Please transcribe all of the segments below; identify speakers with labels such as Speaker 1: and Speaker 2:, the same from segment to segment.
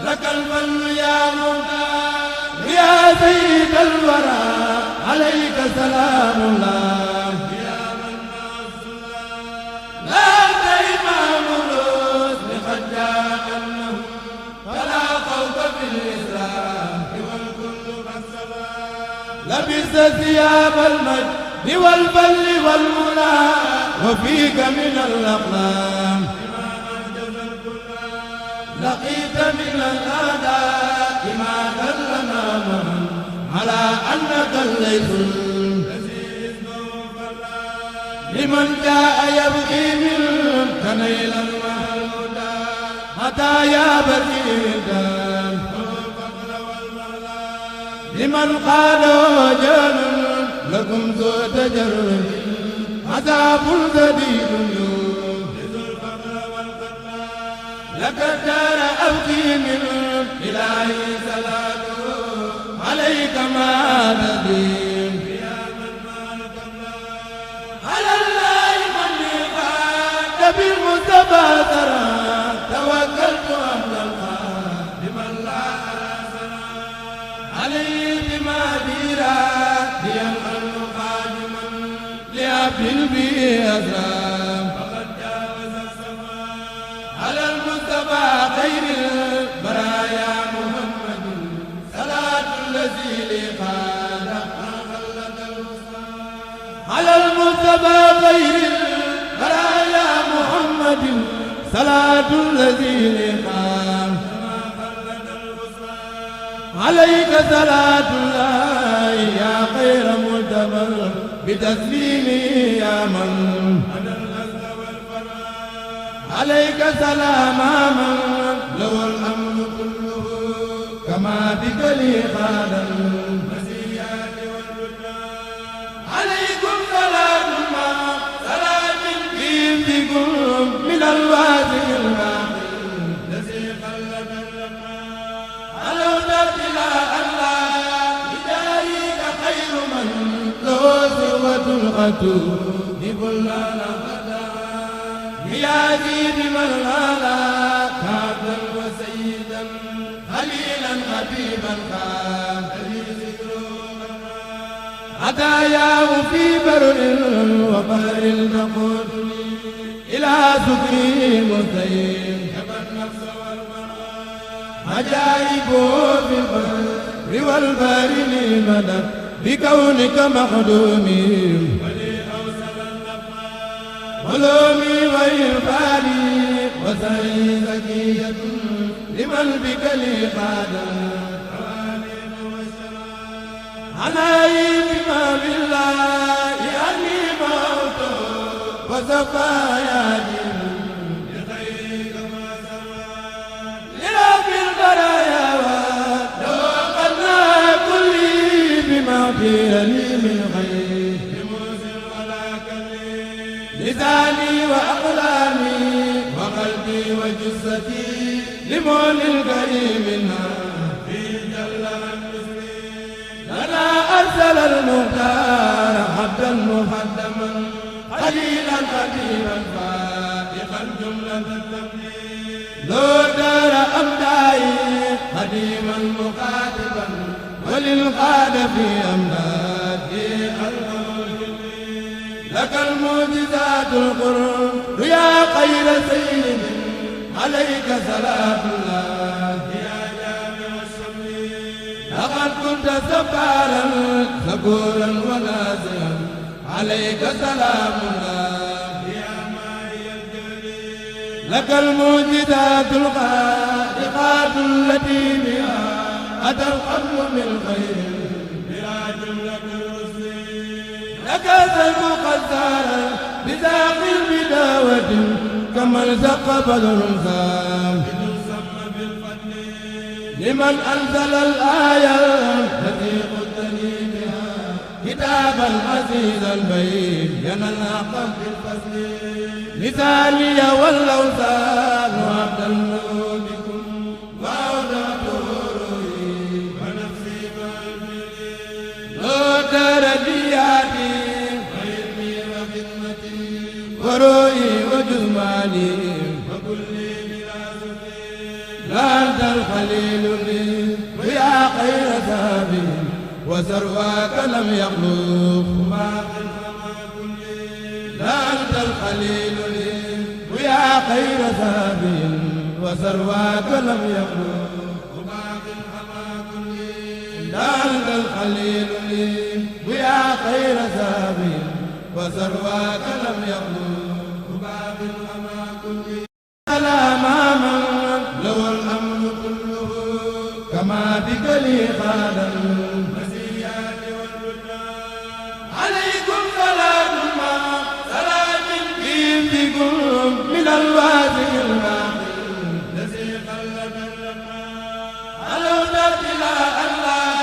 Speaker 1: لك الفضل يا مولاي يا سيد الورى عليك سلام الله يا من لا أنت إمام الرسل قد جاء أنه فلا خوف في الإسلام والكل قد سبا لبست ثياب المجد والبل والمنى وفيك من الأقلام لقيت من الأعداء ما دلنا معا على أنك الليث لمن جاء يبغي منك نيل المهدى حتى يا بريدا لمن قالوا جان لكم ذو تجرد عذاب شديد لك الدار أبكي من إلهي صلاته عليك ما نديم على الله من قاد بالمصطفى ترى توكلت عبد الخالق لمن لا أرسل عليه بما ديرا لينقل خادما لعبد البي أسلام فقد جاوز السماء على المصطفى خير البرايا محمد صلاة الذي لقاد خلد الوصال على المصطفى خير البرايا محمد صلاة الذي لقاد خلد الوصال عليك صلاة الله يا خير مدبر بتسليمي يا من عليك سلام من له الأمر كله كما بك لي خال المزيات والرجاء عليكم سلام ما سلام فيكم من الوادي الباقي الذي خلد اللقاء على ابتلاء الله بدايك خير من له سوة الغدور بلنا يا زيد من هذا كابدا وسيدا خليلا حبيبا خالي ذكره هداياه في بر وبحر تقودني الى سكري مستقيم كبت نفس والمرأة عجائبه في البر والبر لي مدد بكونك مخدومي علومي وإرفاني وسعي زكية لمن بك لي قادا عناي بما بالله أني موت وسفاياي بخيرك ما سما لرب البرايا وتوقنا كلي بما قيل لي من خير لساني وأقلامي وقلبي وجثتي لمول الكريم في جل عن مثلي لنا أرسل المختار عبدا مخدما قليلا قديما فائقا جملة التمليك لو دار أمدائي قديما مخاطبا وللقاد في أمدادي لك المعجزات القرب يا خير سيد عليك صلاة الله يا جامع الشمل لقد كنت سفارا ذكورا ونازلا عليك سلام الله يا ماهي الجليل لك المعجزات الخارقات التي بها أتى القبل من خير بلا جملة لك سلم قدارا بذاق البداوة كما التق بدر سام لمن أنزل الآية التي قلتني بها كتابا عزيزا بين ينال بالفصل لساني والأوثان وعبد بكم وأودعت روحي ونفسي والبلي لو درجياتي وعلمي وخدمتي وروحي وجمالي وكلي بلا سفي لا أنت أنت الخليل لي ويا خير ثابت وثرواك لم يخلق لا أنت الخليل لي ويا خير ثابت وثرواك لم يخلق لا أنت الخليل لي ويا خير ثابت وثرواك لم يخلق باق أما كل سلام من له الأمر كله كما بك لي خال المزيات والرجاء عليكم صلاة ما سلام بكم من الواسع الباقي الذي قلد اللقاء على ابتلاء الله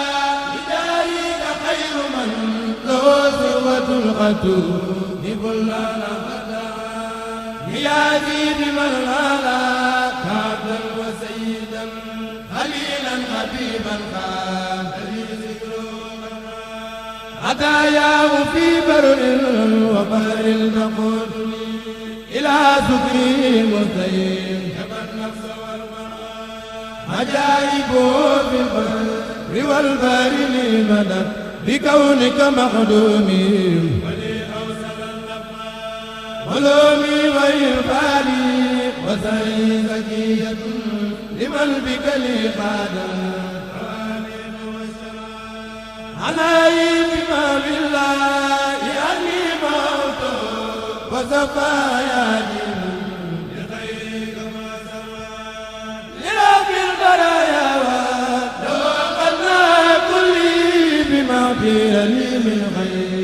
Speaker 1: بدايك خير من له ثروة الخطوب بلنا ياتي بمن لا كابلا وسيدا خليلا حبيبا خان هداياه في بر وبحر تقودني الى سكري مستقيم كما النفس والمرء عجائبه في البر والبحر لي مدد بكونك مخدومي ولومي وإرفاني وسعي زكية لمن بك لي قادا عناي بما بالله أني موت وزفاياني لخيرك ما سوى لرب البرايا وتوقنا كلي بما قيل لي من خير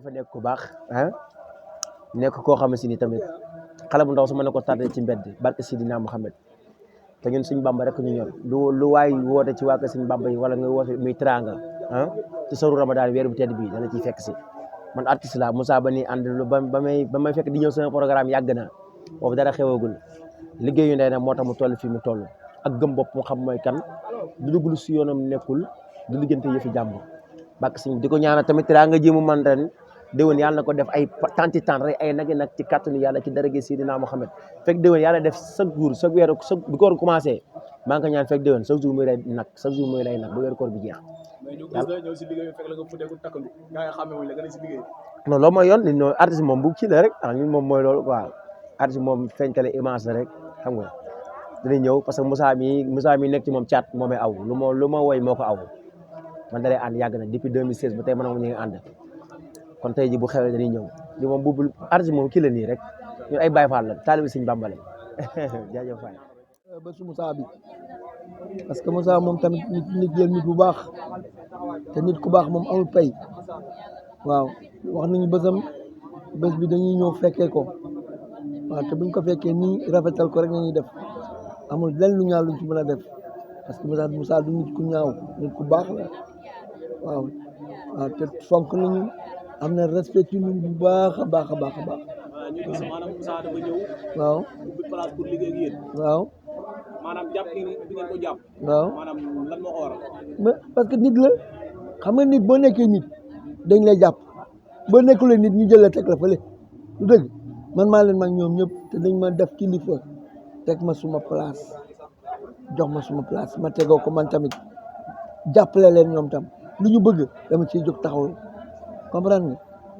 Speaker 2: dafa nekk ku baax nekk koo xamante ni tamit xale bu ndaw su mën na ko tardé ci mbedd barke Sidina Muhammad te ñun suñ Bamba rek ñu ñor lu waay woote ci waa kër suñ Bamba yi wala nga woote muy teraanga ci soru Ramadan weer bu tedd bi dana ciy fekk si man artiste la Moussa ba ni ànd lu ba may fekk di ñëw sama programme yàgg na boobu dara xewagul liggéeyu ndey nag moo tax mu toll fii mu toll ak gëm bopp mu xam mooy kan du dugg lu si yoonam nekkul du liggante yëfi jàmbur bàkk siñ di ko ñaanal tamit teraanga ji mu man ren déwén yàlla na ko def ay tanti tan rek ay nagi nag ci kàttanu yàlla ci daraja Sidina Muhammad fekk déwén yàlla def chaque jour chaque weer bi koor commencé maa ngi ko ñaan fekk déwén chaque jour muy lay nag chaque jour muy lay nag ba weer koor bi jeex
Speaker 3: ñëw si liggéey fekk la nga futeeku takkandu nga xamé wuñ la nga ne si liggéey
Speaker 2: non loolu mooy yoon non artiste moom bu kii la rek ñun moom mooy loolu quoi artiste moom feeñtale image la rek xam nga dina ñëw parce que Moussa mi nekk ci moom caat moomay aw lu ma woy moo ko aw man dalee ànd yàgg na depuis 2016 ba tey man ñu ngi ànd kon tey ji bu xewee dañuy ñëw li moom bu artiste moom kii la nii rek ñun ay Baye Fall la taalibi Sëñ Bamba la jaajëf Faye
Speaker 4: ba su Moussa bi parce que Moussa moom tamit nit nit bu baax te nit ku baax moom amul pay waaw wax nañu bés bi dañuy ñëw fekkee ko waaw te buñ ko fekkee nii rafetal ko rek nañuy def amul lenn lu ñaaw luñ ci mën a def parce que Moussa du nit ku ñaaw nit ku baax la waaw te fonk nañu am na respect ci ñun bu baax a baax a baax a baax.
Speaker 3: ñu gis maanaam Moussa dafa ñëw.
Speaker 4: waaw
Speaker 3: ubbi place pour liggéey ak yéen.
Speaker 4: waaw.
Speaker 3: maanaam jàpp bi ngeen ko jàpp.
Speaker 4: waaw
Speaker 3: maanaam lan moo ko waral.
Speaker 4: mais parce que nit la xam nga nit boo nekkee nit dañ lay jàpp boo nekkulee nit ñu jël la teg la fële du dëgg man maa leen mag ñoom ñëpp te dañ ma def kilifa teg ma suma place jox ma suma place ma tegoo ko man tamit jàppale leen ñoom tam lu ñu bëgg dama ciy jóg taxaw comprendre nga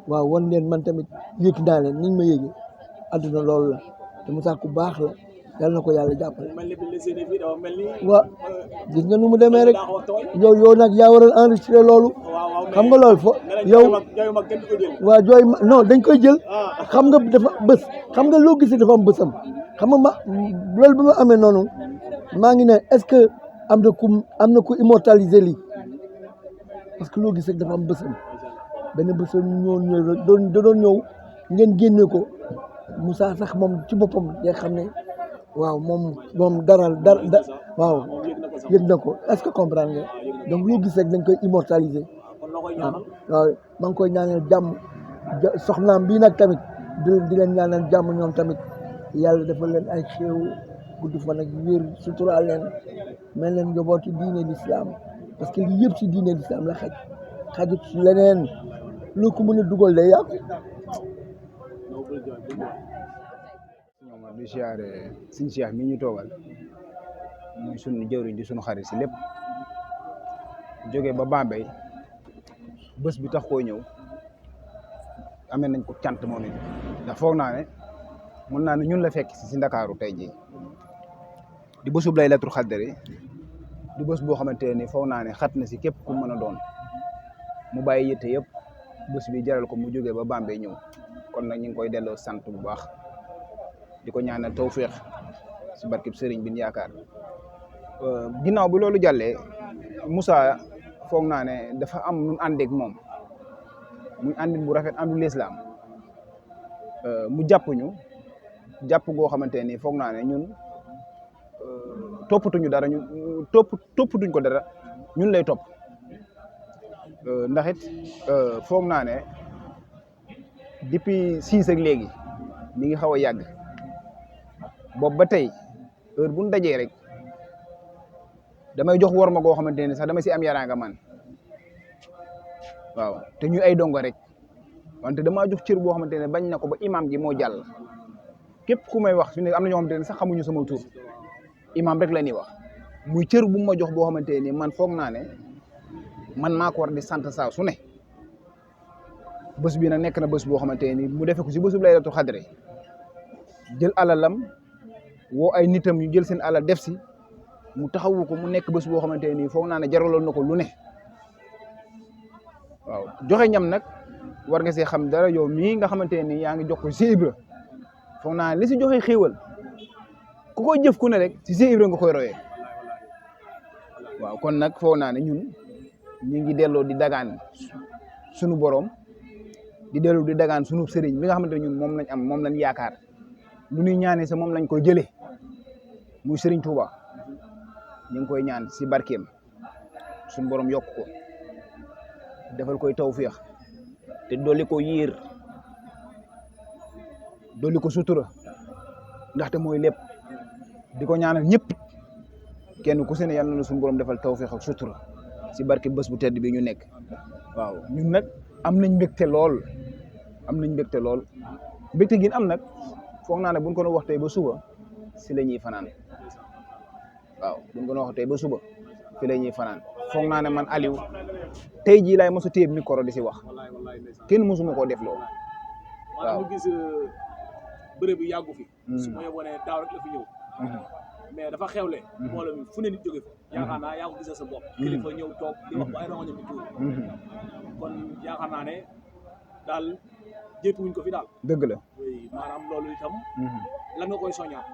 Speaker 4: waaw wan leen man tamit yëg naa leen niñ ma yëgee adduna loolu la te Moussa ku baax la yal na ko yàlla jàppale. waaw gis nga nu mu demee rek yow nag yaa waral enregistré loolu xam nga loolu fo yow waaw jooy non dañ koy jël xam nga dafa bés xam nga loo gisee dafa am bésam xam nga ma loolu bi ma amee noonu maa ngi ne est-ce que am na ku immortaliser lii parce que loo gisee dafa am bésam benn bésam doon ñëw ngeen génne ko Moussa sax moom ci boppam day xam ne waaw moom dara waaw yëg na ko est-ce que comprendre nga donc loo gis rek dañ koy immortaliser waaw maa ngi koy ñaanal jàmm soxnaam bii nag tamit di leen ñaanal jàmm ñoom tamit yàlla dafa leen ay xéew gudd fan ak wér suturaal leen mel leen njabootu diine l'islam parce que lii yëpp si diine l'islam la xajut si leneen loo ko mën a dugal day yàqu
Speaker 3: di siyaare Sëñ Cheikh mi ñu toogal muy sunu jëwriñ di sunu xarit si lépp jógee ba Bambey bés bi tax koo ñëw amee nañ ko cant moom it ndax foog naa ne mën naa ne ñun la fekk si Ndakaaru tey jii di bésub Laylatul Qadri di bés boo xamante ne foog naa ne xat na si képp ku mën a doon mu bàyyi yitte yëpp bés bi jaral ko mu jógee ba Bambey ñëw kon nag ñu ngi koy delloo sant bu baax di ko ñaanal tawféex si barkib sëriñ bi ñu yaakaar ginnaaw bi loolu jàllee Moussa foog naa ne dafa am nu àndeek moom muy àndin bu rafet àndu lislaam mu jàpp ñu jàpp goo xamante ni foog naa ne ñun toppatuñu dara ñun toppatuñ ko dara ñun lay topp ndax it foog naa ne depuis 6 ak léegi mi ngi xaw a yàgg boobu ba tey heure bu ñu dajee rek damay jox worma goo xamante ne sax dama si am yaraanga man waaw te ñu ay dongo rek wante damaa jox cër boo xamante ne bañ na ko ba imam gi moo jàll képp ku may wax su ne am na ñoo xamante ne sax xamuñu sama tur imam rek la ñuy wax muy cër bu ma jox boo xamante ne man foog naa ne man maa ko war di sant saa su ne bés bi nag nekk na bés boo xamante ni mu defee ko si bésu Laylatul Qadri jël alalam woo ay nitam ñu jël seen alal def si mu taxawu ko mu nekk bés boo xamante ni foog naa ne jaraloon na ko lu ne waaw joxe ñam nag war nga see xam dara yow mii nga xamante ni yaa ngi jox ko si Ibra foog naa li si joxe xéewal ku koy jëf ku ne rek si Ibra nga koy royee waaw kon nag foog naa ne ñun ñu ngi delloo di dagaan sunu borom di delloo di dagaan sunu sëriñ bi nga xamante ne ñun moom lañ am moom lañ yaakaar lu ñuy ñaanee sa moom lañ koy jëlee muy Sëriñ Tuuba ñu ngi koy ñaan si barkeem sunu borom yokk ko defal koy tawféex te dolli ko yiir dolli ko sutura ndaxte mooy lépp di ko ñaanal ñëpp kenn ku si ne yàlla na sunu borom defal tawféex ak sutura si barke bés bu tedd bi ñu nekk waaw ñun nag am nañ mbégte lool mbégte gi am nag foog naa ne buñ ko doon wax tey ba suba si la ñuy fanaan waaw buñ ko doon wax tey ba suba si la ñuy fanaan foog naa ne man Aliou tey jii laay mos a téye micro di si wax kenn mosuma koo def loolu
Speaker 5: waaw mu gis bërëb bi yàggu fi su ma yeboo ne daaw rek la fi ñëw mais dafa xewle mbooloo mi fu ne nit jóge fa yaakaar naa yaa ko gisal sa bopp kilifa ñëw toog di wax ba ay rongoñam di tuur kon yaakaar naa ne daal jéppiwuñ ko fi daal
Speaker 3: dëgg la
Speaker 5: maanaam loolu itam lan nga koy soññaat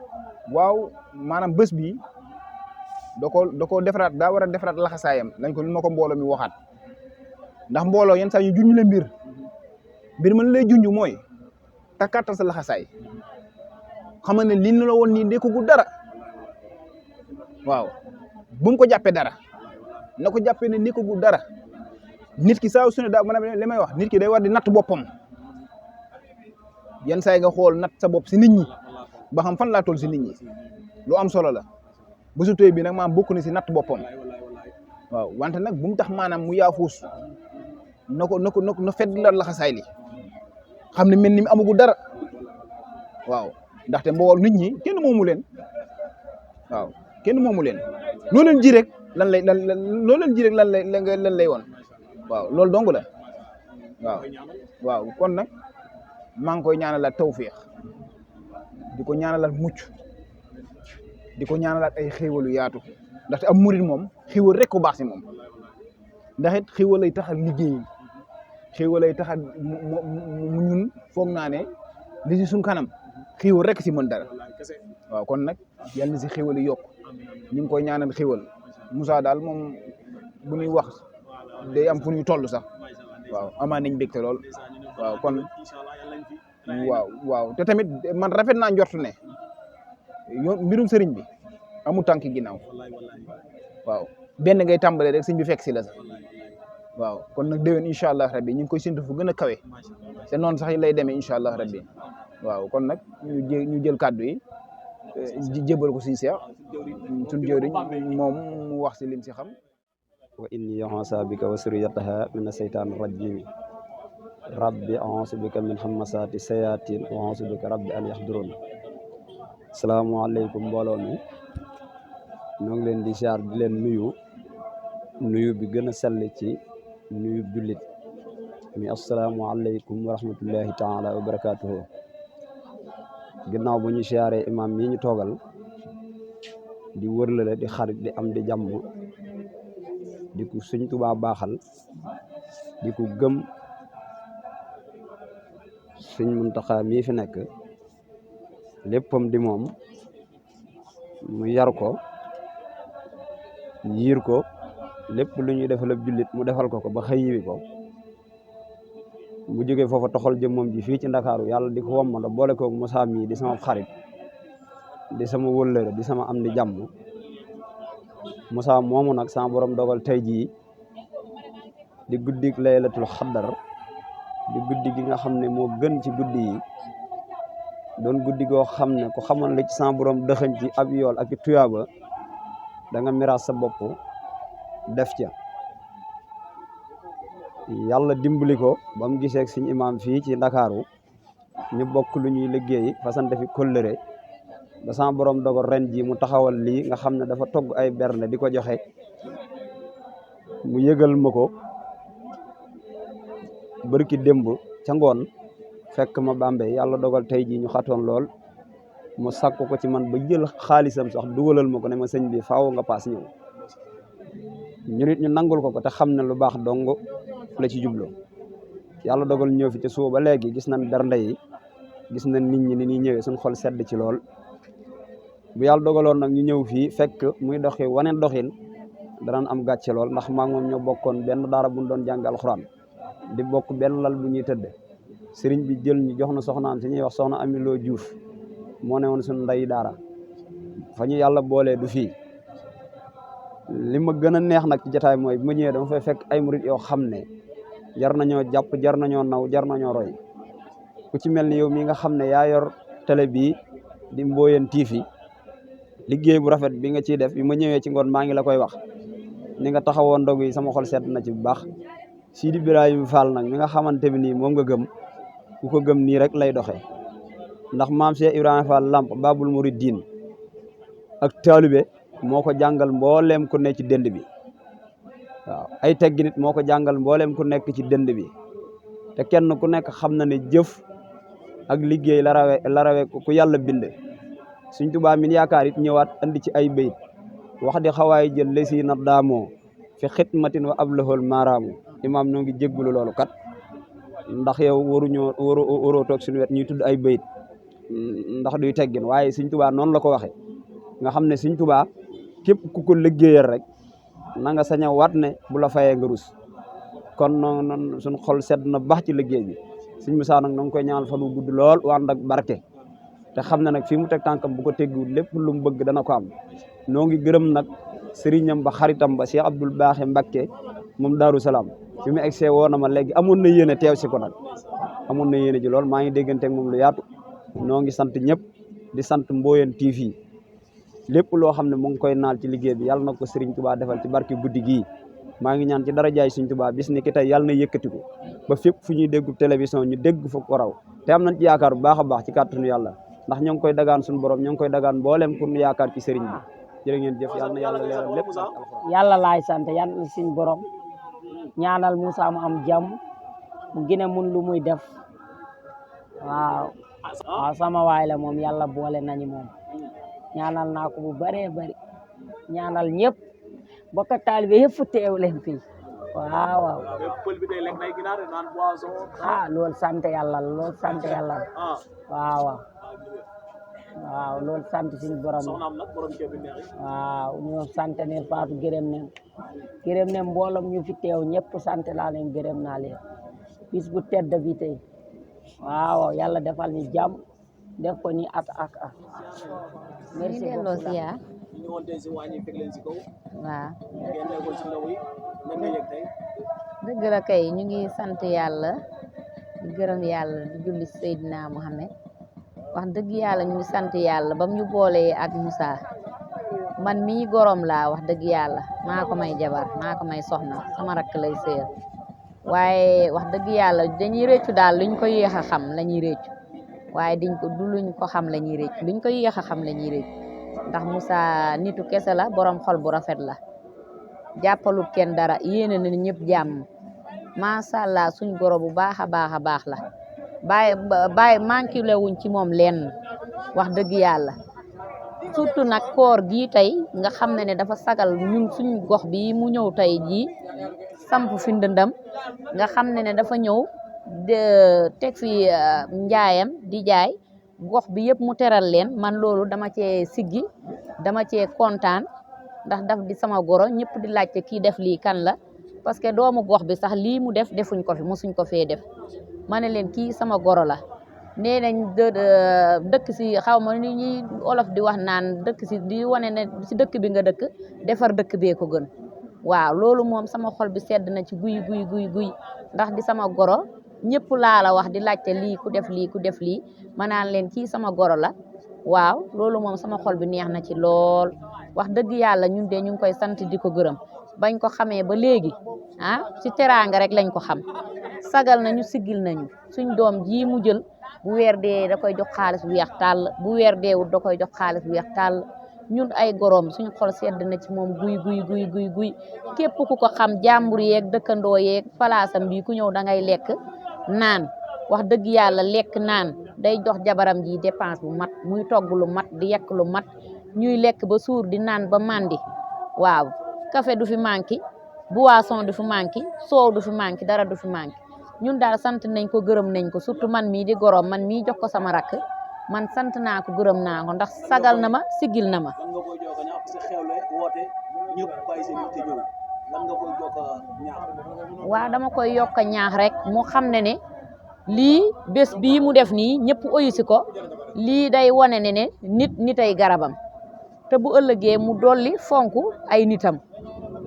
Speaker 3: waaw maanaam bés bi da ko defaraat daa war a defaraat laxasaayam lañ ko lu ma ko mbooloo mi waxaat ndax mbooloo yenn saa ñu junj la mbir man lay junj mooy takkaatal sa laxasaay xam ne li la woon nii nekkagul dara waaw bu mu ko jàppee dara na ko jàppee ne nekkagul dara nit ki saa su ne daa li may wax nit ki day war di natt boppam yenn saa yi nga xool natt sa bopp si nit ñi ba xam fan laa toll si nit ñi lu am solo la bésu tey bi nag maam bokk na si natt boppam waaw wante nag bu mu tax maanaam mu yaafuus na fedd la laxasaay li xam ne mel ni amagul dara waaw ndaxte mbool nit ñi kenn moomu leen waaw kenn moomu leen loo leen ji rek lan lay woon waaw loolu dong la waaw kon nag maa ngi koy ñaanalaat tawféex di ko ñaanalaat mucc di ko ñaanalaat ay xéewalu yaatu ndaxte am murit moom xéewal rek ko baax si moom ndax it xéewal lay tax a liggéey xéewal lay tax a mu ñun foog naa ne li si suñ kanam xéewal rek si mën dara waaw kon nag yal na si xéewal yi yokk ñu ngi koy ñaanal xéewal Moussa daal moom bu ñuy wax day am fu ñuy toll sax waaw amaa nañ mbégte lool waaw kon waaw te tamit man rafet naa njort ne yoon mbirum sëriñ bi amul tànki ginnaaw waaw benn ngay tàmbale rek sëñ bi fekk si la sax waaw kon nag déwén incha allah rabbi ñu ngi koy séntu fu gën a kawe te noonu sax lay demee incha allah rabbi waaw kon nag ñu jël kàddu yi jébal ko suñu seex suñu jëwriñ moom mu wax si lim si xam
Speaker 6: wa inni u'iizuha bika wa zurriyyataha mina shaytaani rajiim rabbi a'uuzu bika min hamazaati sayaatiin wa a'uuzu bika rabbi an yahduruun salaamaaleykum mbooloo mi ñoo ngi leen di ziar di leen nuyu bi gën a sell ci nuyu jullit mi asalaamaaleykum wa rahmatullahi taala wa barakaatuhu. ginnaaw bu ñu ziaree imam yi ñu toogal di wërlale di xarit di am di jàmm di ko Sëñ Tuubaa baaxal di ko gëm Sëñ Muntaxa mii fi nekk léppam di moom mu yar ko yiir ko lépp lu ñuy defal ab jullit mu defal ko ba xëy yiwi ko mu jógee foofa toxal jëmmam ji fii ci Ndakaaru yàlla di ko wommanda boole koog Moussa mii di sama xarit di sama wëllëre di sama am di jàmm Moussa moomu nag sama borom dogal tey jii di guddik laylatul xaddar di guddi gi nga xam ne moo gën ci guddi yi doon guddi goo xam ne ku xamoon la ci sama borom dëxëñ ci ab yool ak i tuyaaba da nga miraas sa bopp def ca yàlla dimbali ko ba mu gisee ak suñu imaam fii ci Ndakaaru ñu bokk lu ñuy liggéey fasante fi kóllëre ba sama borom dogal ren ji mu taxawal lii nga xam ne dafa togg ay bernde di ko joxe mu yëgal ma ko bërki démb ca ngoon fekk ma Bambey yàlla dogal tey jii ñu xatoon lool mu sàkk ko ci man ba jël xaalisam sax dugalal ma ko ne ma sëñ bi faaw nga paas ñëw ñu nit ñu nangul ko te xam ne lu baax dong la ci jublu yàlla dogal ñëw fi ci suba ba léegi gis nañ bernde yi gis nañ nit ñi ni ñuy ñëwee suñ xol sedd ci lool bu yàlla dogaloon nag ñu ñëw fii fekk muy doxi waneen doxin danañ am gàcce lool ndax maa ngi moom ñoo bokkoon benn daara bu ñu doon jàng alxuraan di bokk benn lal bu ñuy tëdd sëriñ bi jël ñu jox na soxnaam si ñuy wax soxna Amiloo Juuf moo ne woon suñu nday daara fa ñu yàlla boolee du fii li ma gën a neex nag ci jotaay mooy bi ma ñëwee dama fay fekk ay murit yoo xam ne jar nañoo jàpp jar nañoo naw jar nañoo roy ku ci mel ni yow mi nga xam ne yaa yor télé bii di Mboyeen TV liggéey bu rafet bi nga ciy def bi ma ñëwee ci ngoon maa ngi la koy wax ni nga taxawoon ndog yi sama xol sedd na ci bu baax Sidi Ibrahima Fall nag mi nga xamante bi nii moom nga gëm ku ko gëm nii rek lay doxee ndax maam Cheikh Ibrahima Fall Lamp Babul Mouridine ak taalibe moo ko jàngal mbooleem ku nekk ci dënd bi waaw ay teggi nit moo ko jàngal mbooleem ku nekk ci dënd bi te kenn ku nekk xam na ne jëf ak liggéey la rawe ku yàlla bind Sëñ Tuubaa min yaakaar it ñëwaat andi ci ay bayit wax di xawaay jël lesi na daamoo fi xidmatin wa ablahul maaraamu imaam ñoo ngi jéggulu loolu kat ndax yow waroo toog suñu wet ñuy tudd ay bayit ndax duy teggin waaye Sëñ Tuubaa noonu la ko waxe nga xam ne Sëñ Tuubaa képp ku ko liggéeyal rek na nga sañ a waat ne bu la fayee nga rus kon noonu suñu xol sedd na baax ci liggéey bi Sëñ Musaa nag na nga koy ñaanal fan wu gudd lool ànd ak barke te xam ne nag fii mu teg tànkam bu ko tegguwul lépp lu mu bëgg dana ko am noo ngi gërëm nag sëriñam ba xaritam ba Cheikh Abdoul Baaxe Mbakke moom Daaru Salaam fi mu egsee woo na ma léegi amoon na yéene teew si ko nag amoon na yéene ji lool maa ngi dégganteeg moom lu yaatu noo ngi sant ñëpp di sant Mboyeen TV lépp loo xam ne mu ngi koy naal ci liggéey bi yàlla na ko Serigne Touba defal ci barke guddi gii maa ngi ñaan ci darajaay Serigne Touba bis ni ki tey yàlla na yëkkatiku ba fépp fu ñuy déggu télévision ñu dégg fa ko raw te am nañ ci yaakaar bu baax a baax ci kàttanu yàlla ndax ñoo ngi koy dagaan suñu borom ñoo ngi koy dagaan mboolem pour ñu yaakaar ci Serigne bi jërë ngeen jëf yàlla na yàlla leeral lépp
Speaker 7: yàlla laay sant yàlla na suñu borom ñaanal Moussa mu am jàmm mu gën a mun lu muy def waaw sama waay la moom yàlla boole nañu moom ñaanal naa ko bu bëree bëri ñaanal ñëpp bokk taalibe yëpp teew leen fii waaw waaw loolu sant yàlla waaw waaw loolu sant suñu borom waaw ñoo sant ne faatu gërëm ne mboolom ñu fi teew ñëpp sant laa leen gërëm naa leen bis bu tedd bi tey waaw yàlla defal ñu jàmm def ko ni at ak merci beaucoup
Speaker 8: waaw dëgg la kay ñu ngi sant yàlla di gërëm yàlla di julli Seydina Muhammad wax dëgg yàlla ñu ngi sant yàlla bam ñu boolee ak Moussa man mii gorom laa wax dëgg yàlla maa ko may jabar maa ko may soxna sama rakk lay sëyal waaye wax dëgg yàlla dañuy réccu daal luñ ko yéex a xam la ñuy réccu waaye du luñ ko xam la ñuy rëcc luñ ko yéex a xam la ñuy rëcc ndax Moussa nitu kese la borom xol bu rafet la jàppalut kenn dara yéene na ñëpp jàmm macha allah suñ goro bu baax a baax la bàyyi manqué wuñ ci moom lenn wax dëgg yàlla surtout nag koor gii tey nga xam ne dafa sagal ñun suñ gox bi mu ñëw tey jii samp fi ndëndam nga xam ne dafa ñëw teg fi njaayam di jaay gox bi yëpp mu teral leen man loolu dama cee siggi dama cee kontaan ndax daf di sama goro ñëpp di laajte kii def lii kan la parce que doomu gox bi sax lii mu def defuñ ko fi mosuñ ko fee def ma ne leen kii sama goro la nee nañ dëkk si xaw ma ni ñuy olof di wax naan dëkk si di wane ne si dëkk bi nga dëkk defar dëkk bee ko gën waaw loolu moom sama xol bi sedd na ci guy ndax di sama goro ñëpp laa la wax di laajte lii ku def lii ma naan leen kii sama goro la waaw loolu moom sama xol bi neex na ci lool wax dëgg yàlla ñun de ñu ngi koy sant di ko gërëm bañ ko xamee ba léegi ci teraanga rek lañ ko xam sagal nañu siggil nañu suñ doom ji mu jël bu weer dee da koy jox xaalis bu weex tàll bu weer deewut da koy jox xaalis bu weex tàll ñun ay goroom suñ xol sedd na ci moom guy képp ku ko xam jàmbur yeeg dëkkandoo yeeg palaasam bi ku ñëw da ngay lekk naan wax dëgg yàlla lekk naan day jox jabaram ji dépense bu mat muy togg lu mat di yekk lu mat ñuy lekk ba suur di naan ba mandi waaw café du fi manqué boisson du fi manqué soow du fi manqué dara du fi manqué ñun daal sant nañ ko gërëm nañ ko surtout man mii di goroom man mii jox ko sama rakk man sant naa ko gërëm naa ko ndax sagal na ma siggil na ma waaw dama koy yokk ñaax rek mu xam ne lii bés bii mu def nii ñëpp oyusi ko lii day wane ne nit ay garabam te bu ëllëgee mu dolli fonk ay nitam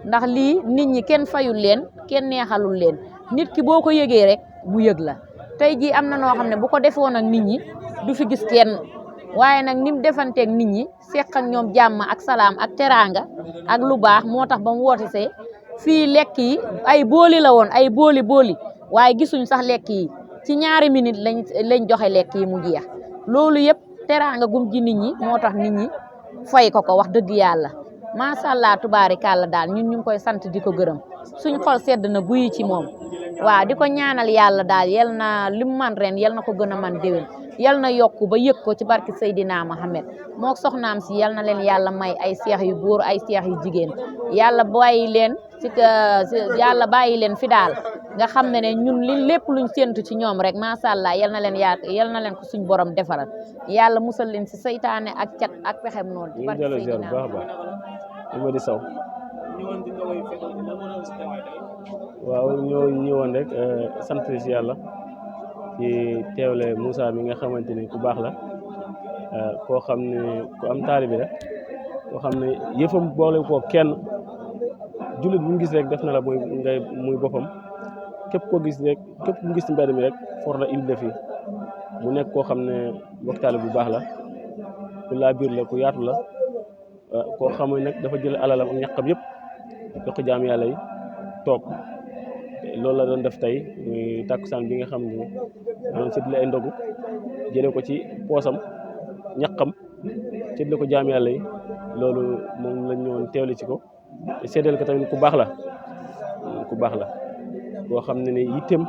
Speaker 8: ndax lii nit ñi kenn fayul leen kenn neexalul leen nit ki boo ko yëgee rek mu yëg la tey jii am na noo xam ne bu ko defoon ak nit ñi du fi gis kenn waaye nag ni mu defanteeg nit ñi seq ak ñoom jàmm ak salaam ak teraanga ak lu baax moo tax ba mu woote see fii lekk yi ay booli la woon ay booli waaye gisuñ sax lekk yi ci ñaari minute lañ joxe lekk yi mu jeex loolu yëpp teraanga gum ji nit ñi moo tax nit ñi fay ko wax dëgg yàlla macha allah tubaarikàlla daal ñun ñu ngi koy sant di ko gërëm suñ xol sedd na guyi ci moom waaw di ko ñaanal yàlla daal yal na li mu man ren yal na ko gën a man déwén yal na yokku ba yëg ko ci barki Seydina Mohamed moo soxnaam si yal na leen yàlla may ay seex yu góor ay seex yu jigéen yàlla bàyyi leen fi daal nga xam ne ñun lépp luñ séntu ci ñoom rek macha allah yal na leen ko suñ borom defaral yàlla musal leen si seytaane ak cat ak pexem noonu ci barki Seydina
Speaker 9: di saw waaw ñoo ñëwoon rek sant si yàlla ci teewle Moussa mi nga xamante ni ku baax la koo xam ne ku am taalibi la koo xam ne yëfam boole koo kenn jullit bu mu gis rek def na la muy boppam képp koo gis rek képp ku mu gis ci mbedd mi rek for la indi la fii mu nekk koo xam ne mbokk taalib bu baax la ku laa biir la ku yaatu la koo xam ne nag dafa jël alalam ak ñaqam yëpp jox ko jaam yàlla yi toog loolu la doon def tey muy tàkkusaan bi nga xam ne doon séddale ay ndogu jëlee ko ci poosam ñaqam séddale ko jaam yàlla yi loolu moom lañ ñëwoon teewle ci ko te séddale ko tamit ku baax la koo xam ne yitteem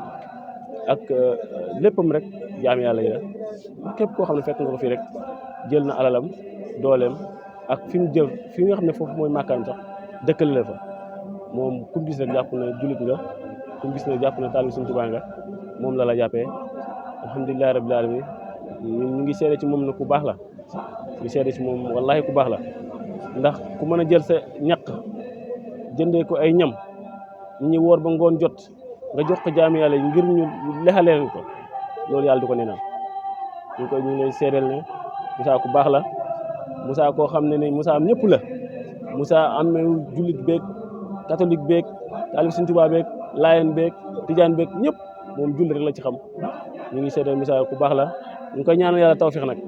Speaker 9: ak léppam rek jaam yàlla yi la képp koo xam ne fekk nga ko fii rek jël na alalam dooleem ak fi mu jël fi nga xam ne foofu mooy màkkaan sax dëkkale la fa moom ku gis rek jàpp na jullit nga ku gis ne jàpp na taalibe Sëriñ Tuubaa nga moom la jàppee alhamdulillahi rabbil alamin ñu ngi seede ci moom na ku baax la ñu seede ci moom wallahi ku baax la ndax ku mën a jël sa ñaq jëndee ko ay ñam ñi woor ba ngoon jot nga jox ko jaami yàlla ngir ñu lexaleen ko loolu yàlla du ko neenal ñu ngi lay seedeel ne Moussa ku baax la Moussa koo xam ne Moussa am ñëpp la Moussa am jullit beeg catholique beeg taalibe Sëriñ Tuubaa beeg laayeen beeg tijaan beeg ñëpp moom jullit rek la ci xam ñu ngi seedeel Moussa ku baax la ñu ngi koy ñaanal yàlla tawfiix nag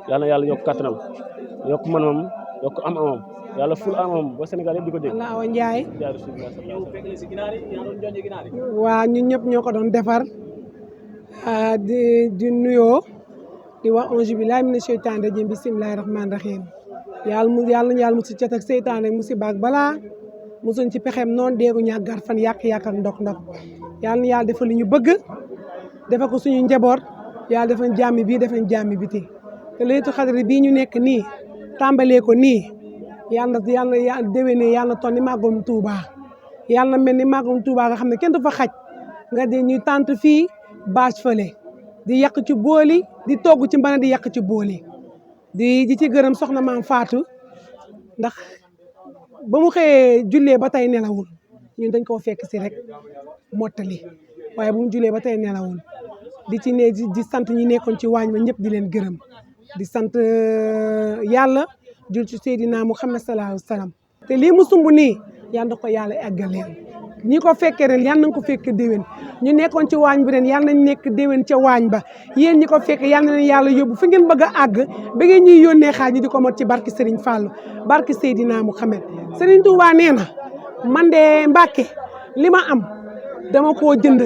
Speaker 9: yàlla na yàlla yokk kàttanam yokk manam yokk am-amam yàlla ful am-amam ba Sénégal yëpp di ko dégg.
Speaker 10: Laawa Njaay waa ñun ñëpp ñoo ko doon defar di nuyoo di wax auzu billaahi mina sheytaani rajiim bismillaahi rahmaani rahiim yàlla mu si cat ak seytaan rek mu si baag balaa musuñ ci pexeem noonu deegu ñàggar fan yàq-yàq ak ndok yàlla na yàlla defal li ñu bëgg defal ko suñu njaboot yàlla defal jàmmi bii defal jàmmi biti te laylatul xadri bii ñu nekk nii tàmbalee ko nii yàlla déwénee yàlla toll ni màggalum Tuuba yàlla mel ni màggalum Tuuba nga xam ne kenn du fa xaj nga de ñuy tànt fii bâche fële di yàq ci booli di togg ci mbana di yàq ci booli di ci gërëm soxna maam Fatou ndax ba mu xëyee jullee ba tey nelawul ñun dañ koo fekk si rek mottali waaye bu mu jullee ba tey nelawul di sant ñi nekkoon ci waañ ba ñëpp di leen gërëm di sant yàlla jul ci Seydina Muhammad sallallahu alayhi wa sallam te lii mu sumb nii yal na ko yàlla eggaleel ñi ko fekkee ren yal nañ ko fekk déwén ñu nekkoon ci waañ bi ren yal nañ nekk déwén ca waañ ba yéen ñi ko fekkee yal na leen yàlla yóbbu fi ngeen bëgg a àgg ba ngeen ñuy yónnee xaaj ñi di ko mot ci barki Serigne Fallou barki Seydina Muhammad Serigne Touba nee na man de Mbàkke li ma am dama koo jënd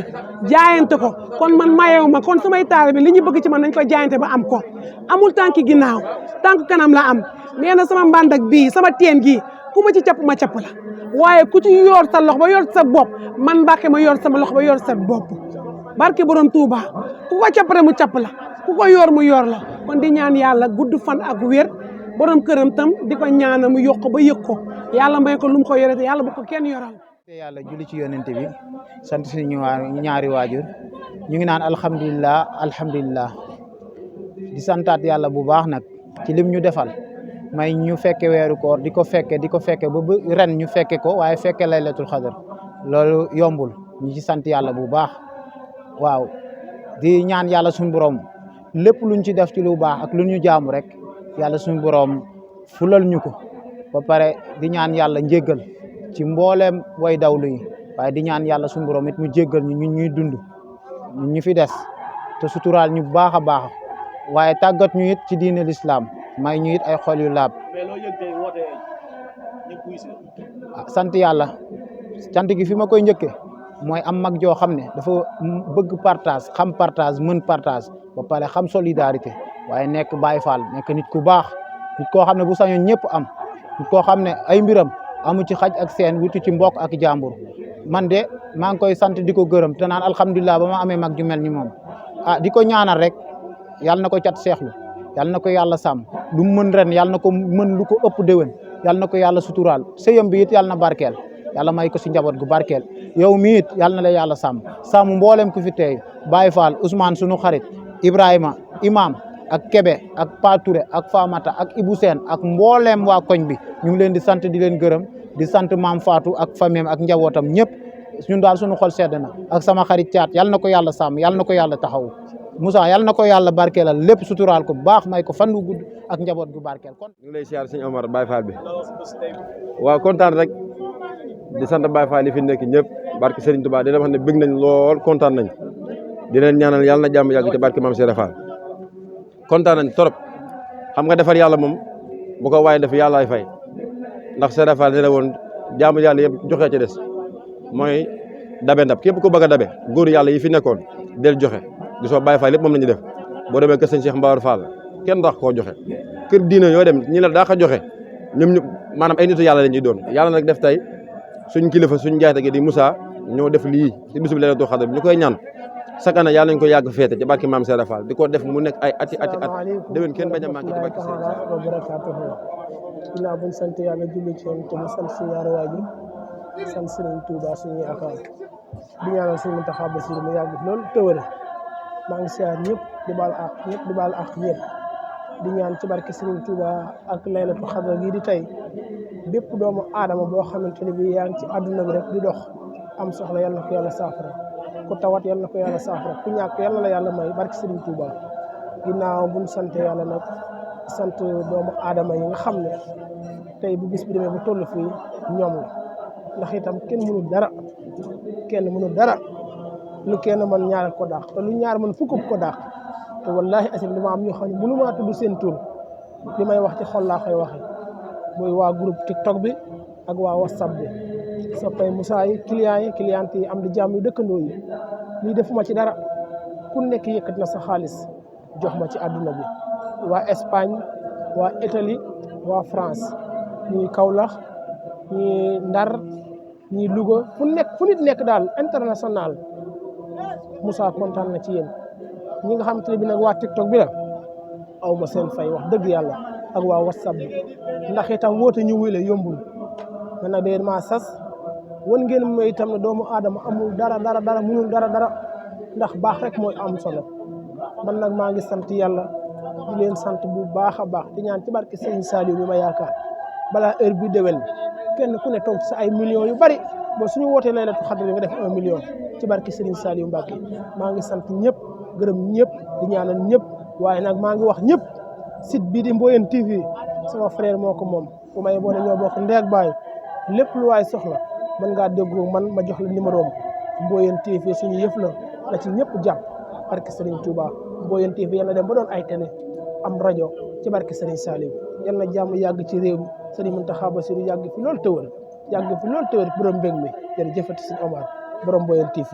Speaker 10: jaayante ko kon man mayewu ma kon samay taalibe li ñu bëgg ci man nañ ko jaayante ba am ko amul tànki ginnaaw tànk kanam la am nee na sama mbandak bii sama teen gii ku ma ci capp ma capp la waaye ku ci yor sa loxo ba yor sa bopp man Mbàkke ma yor sama loxo ba yor sa bopp barke borom Touba ku ko capp rek mu capp la ku ko yor mu yor la kon di ñaan yàlla gudd fan ak wér borom këram tam di ko ñaanal mu yokk ba yëg ko yàlla may ko lu mu ko yore te yàlla bu ko kenn yoral.
Speaker 3: yàlla julli ci yonente bi sant suñu ñaari waajur ñu ngi naan alhamdulilah di santaat yàlla bu baax nag ci lim ñu defal may ñu fekke weeru koor di ko fekke ba ren ñu fekke ko waaye fekke laylatul xadar loolu yombul ñu ci sant yàlla bu baax waaw di ñaan yàlla suñu borom lépp luñ ci def ci lu baax ak lu ñu jaamu rek yàlla suñu borom fulal ñu ko ba pare di ñaan yàlla njéggal ci mbooleem way dawlu yi waaye di ñaan yàlla suñu borom it mu jéggal ñu ñuy dund ñu fi des te suturaal ñu baax a baax waaye tàggat ñu it ci diine l'islam may ñu it ay xol yu laab. sant yàlla sant gi fi ma koy njëkke mooy am mag joo xam ne dafa bëgg partage xam partage mën partage ba pare xam solidarité waaye nekk Baay Faal nekk nit ku baax nit koo xam ne bu sañoon ñëpp am nit koo xam ne ay mbiram amu ci xaj ak seen wuti ci mbokk ak jàmbur man de maa ngi koy sant di ko gërëm te naan alhamdulilah ba ma amee mag ju mel ni moom di ko ñaanal rek yàlla na ko cat seexlu yàlla na ko yàlla sàmm lu mu mën ren yàlla na ko mën lu ko ëpp déwén yàlla na ko yàlla suturaal sëyam bi it yàlla na barkeel yàlla may ko si njaboot gu barkeel yow mi it yàlla na la yàlla sàmm mboolem ku fi teey Baye Fall Ousmane sunu xarit Ibrahima imam ak Kebe ak Pa Touré ak Famata ak Ibou Sène ak mboolem waa koñ bi ñu ngi leen di sant di leen gërëm di sant maam Fatou ak famille ak njabootam ñëpp ñun daal suñu xol sedd na ak sama xarit Thiat yàlla na ko yàlla sàmm yàlla na ko yàlla taxawu Moussa yàlla na ko yàlla barkeelal lépp suturaal ko baax may ko fan wu gudd ak njaboot gu barkeel kon.
Speaker 11: ñu ngi lay siyaar sëñ Omar Baye Fall bi waaw kontaan rek di sant Baye Fall yi fi nekk ñëpp barke Serigne Touba di leen wax ne bëgg nañ lool kontaan nañ di leen ñaanal yàlla na jàmm yàgg ci barke Mame Cheikh Fall kontaan nañ trop xam nga defar yàlla moom bu ko waaye def yàlla ay fay ndax Cheikh Fall ne la woon jaamu yàlla yëpp joxe ci des mooy dabe ndab képp ko bëgg a dabe góor yàlla yi fi nekkoon del joxe gisoo Baye Fall lépp moom la ñuy def boo demee kër sëñ Cheikh Mbawar Fall kenn dax koo joxe kër diina yoo dem ñi la daa ko joxe ñoom ñu maanaam ay nitu yàlla la ñuy doon yàlla nag def tey suñ kilifa suñ njaayte gi di Moussa ñoo def lii ci bisu Laylatul Qadr ñu koy ñaan chaque année yàlla nañ ko yàgg feete ci barke Mame Cheikh Fall di ko def mu nekk ay ati at déwén kenn bañ a manqué ci barke
Speaker 12: ginnaaw buñ sant yàlla julli ci yoon te mu sant suñu ñaari waajur sant Serigne Touba suñu yaakaar di ñaanal suñu Mountakha Bassirou mu yàgg lool te wér maa ngi siyaar ñëpp di baal àq ñëpp di baal àq ñëpp di ñaan ci barke Serigne Touba ak Laylatul Qadr gii di tey bépp doomu aadama boo xamante ne bi yaa ngi ci àdduna bi rek di dox am soxla yal na ko yàlla saafara ku tawat yal na ko yàlla saafara ku ñàkk yal na la yàlla may barke Serigne Touba ginnaaw buñ sante yàlla nag sant doomu aadama yi nga xam ne tey bu bis bi demee ba toll fii ñoom la ndax itam kenn mënul dara lu kenn mën ñaar ko dàq te lu ñaar mën fukk ko dàq te wallahi asim dama am ñoo xam ne mënu maa tudd seen tur li may wax ci xol laa koy waxe muy waa groupe TikTok bi ak waa WhatsApp bi soppay Moussa yi client yi am di jàmm yi dëkkandoo yi lii defuma ci dara ku nekk yëkkat na sa xaalis jox ma ci àdduna bi waa Espagne waa Italie waa France ñii Kaolack ñii Ndar ñii Louga fu nit nekk daal international Moussa kontaan na ci yéen ñi nga xamante ne bi nag waa TikTok bi la aw ma seen fay wax dëgg yàlla ak waa WhatsApp bi ndax itam woote ñu wuy la yombul man nag day maa sas wan ngeen ma itam ne doomu aadama amul dara munul dara ndax baax rek mooy am solo man nag maa ngi sant yàlla di leen sant bu baax a baax di ñaan ci barke Serigne Saliou bi ma yaakaar balaa heure bi déwén kenn ku ne toog ci sa ay millions yu bari ba suñu wootee Laylatul Qadr nga def 1 million ci barke Serigne Saliou Mbacké maa ngi sant ñëpp gërëm ñëpp di ñaanal ñëpp waaye nag maa ngi wax ñëpp site bii di Mboyeen TV sama frère moo ko moom bu may boo ne ñoo bokk ndey ak baay lépp lu waay soxla mën ngaa déggoo man ma jox la numéro am Mboyeen TV suñu yëf la na ci ñëpp jàpp barke Serigne Touba Mboyeen TV yàlla dem ba doon ay télé am rajo ci barke Serigne Saliou yal na jàmm yàgg ci réew mi Serigne Mountakha Bassirou yàgg fi loolu tëwër borom mbég mi jërëjëfati Serigne Omar borom Mboyeen TV